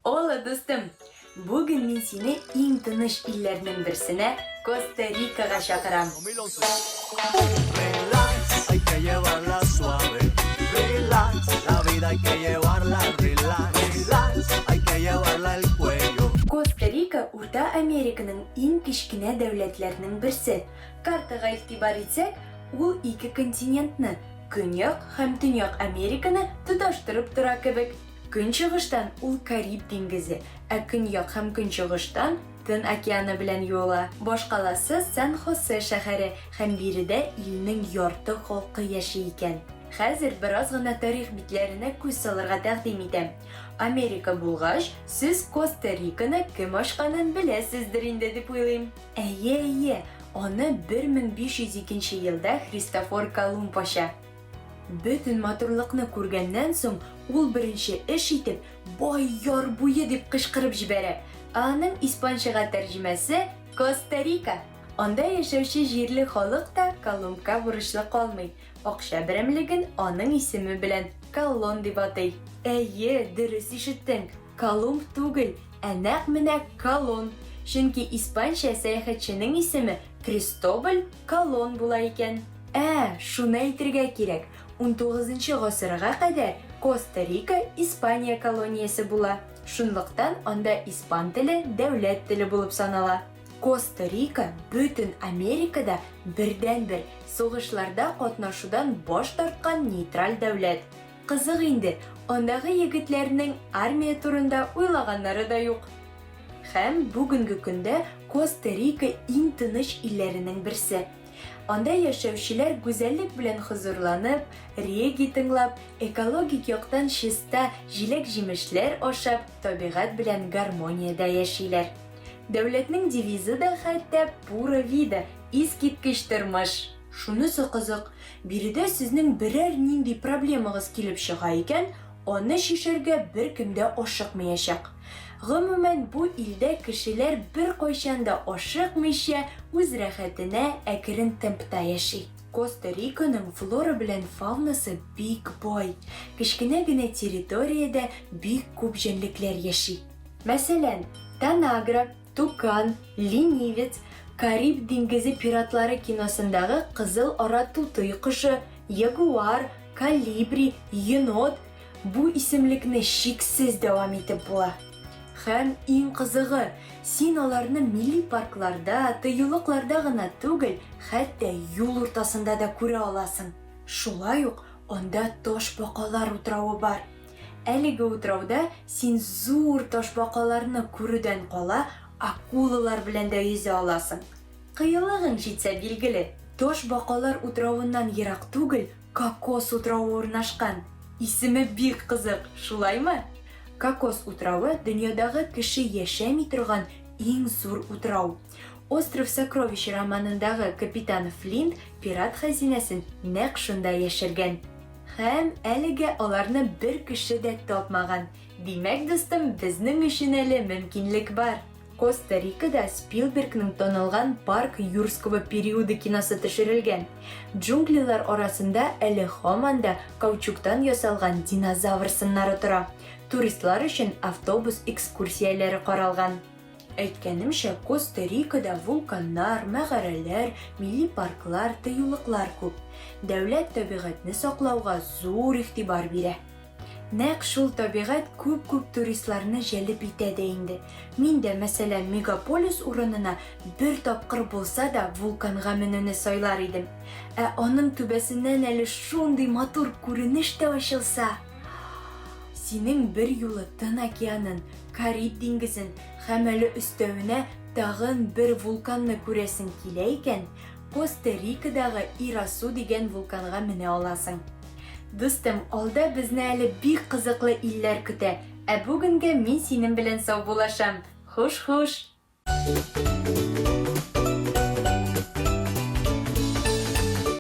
Ола, дустым! Бүген мин сине иң тыныч илләрнең берсенә, Коста-Рикага чакырам. Коста-Рика Урта Американың иң кечкенә дәүләтләрнең берсе. Картага игътибар итсәк, ул ике континентны, Көньяк һәм Төньяк Американы тоташтырып тора кебек. Көнчыгыштан ул Кариб диңгезе, ә көньяк һәм көнчыгыштан Тын океаны белән юыла. Башкаласы Сан-Хосе шәһәре һәм биредә илнең ярты халкы яши икән. Хәзер бераз гына тарих битләренә күз салырга тәкъдим итәм. Америка булгач, сез Коста-Риканы кем ачканын беләсездер инде дип уйлыйм. Әйе, әйе, аны 1502 нче елда Христофор Колумб ача. Бөтен матурлыкны күргәннән соң, ул беренче эш итеп, Бай яр буе! дип кычкырып җибәрә. Ә аның испанчага тәрҗемәсе, Коста-Рика! Анда яшәүче җирле халык та Колумбка бурычлы калмый, акча берәмлеген аның исеме белән колон дип атый. Әйе, дөрес ишеттең, Колумб түгел, ә нәкъ менә Колон! Чөнки испанча сәяхәтченең исеме Кристобаль Колон була икән. Ә, шуны әйтергә кирәк, унтугызынчы гасырга кадәр Коста-Рика Испания колониясе була, шунлыктан анда испан теле дәүләт теле булып санала. Коста-Рика бөтен Америкада бердәнбер сугышларда катнашудан баш тарткан нейтраль дәүләт. Кызык инде, андагы егетләрнең армия турында уйлаганнары да юк. Һәм бүгенге көндә Коста-Рика иң тыныч илләренең берсе. Анда яшәүчеләр гүзәллек белән хозурланып, регги тыңлап, экологик яктан чиста җиләк-җимешләр ашап, табигать белән гармониядә яшиләр. Дәүләтнең девизы да хәтта Pura vida, искиткеч тормыш! Шунысы кызык, биредә сезнең берәр нинди проблемагыз килеп чыга икән, аны чишәргә беркем дә ашыкмыячак. Гомумән, бу илдә кешеләр беркайчан да ашыкмыйча, үз рәхәтенә, әкрен темпта яши. Коста-Риканың флора белән фаунасы бик бай. Кечкенә генә территориядә бик күп җәнлекләр яши. Мәсәлән, танагра, тукан, ленивец, Кариб диңгезе пиратлары киносындагы кызыл ара тутый кошы, ягуар, колибри, енот, Бу исемлекне чиксез дәвам итеп була. Һәм иң кызыгы, син аларны милли паркларда, тыюлыкларда гына түгел, хәтта юл уртасында да күрә аласың. Шулай ук анда ташбакалар утравы бар. Әлеге утрауда син зур ташбакаларны күрүдән кала, акулалар белән дә йөзә аласың. Кыюлыгың җитсә, билгеле. Ташбакалар утравыннан ерак түгел Кокос утравы урнашкан. Исеме бик кызык, шулаймы? Кокос утравы, дөньядагы кеше яшәми торган иң зур утрау. Остров сокровищ романындагы капитан Флинт пират хәзинәсен нәкъ шунда яшергән. Һәм әлегә аларны бер кеше дә тапмаган. Димәк, дустым, безнең өчен әле мөмкинлек бар. Коста-Рикада Спилбергның танылган Парк юрского периода киносы төшерелгән. Джунглилар арасында әле һаман да каучуктан ясалган динозавр сыннары тора. Туристлар өчен автобус экскурсияләре каралган. Әйткәнемчә, Коста-Рикада вулканнар, мәгарәләр, милли парклар, тыюлыклар күп. Дәүләт табигатьне саклауга зур игътибар бирә. Нәкъ шул табигать күп-күп туристларны җәлеп итә дә инде. Мин дә, мәсәлән, мегаполис урынына бер тапкыр булса да вулканга менүне сайлар идем. Ә аның түбәсеннән әле шундый матур күренеш тә ачылса! Синең берьюлы Тын океанын, Кариб диңгезен һәм әле өстәвенә тагын бер вулканны күрәсең килә икән, Коста-Рикадагы Ирасу дигән вулканга менә аласың. Дустым, алда безне әле бик кызыклы илләр көтә. Ә бүгенгә мин синең белән саубуллашам. Хуш-хуш!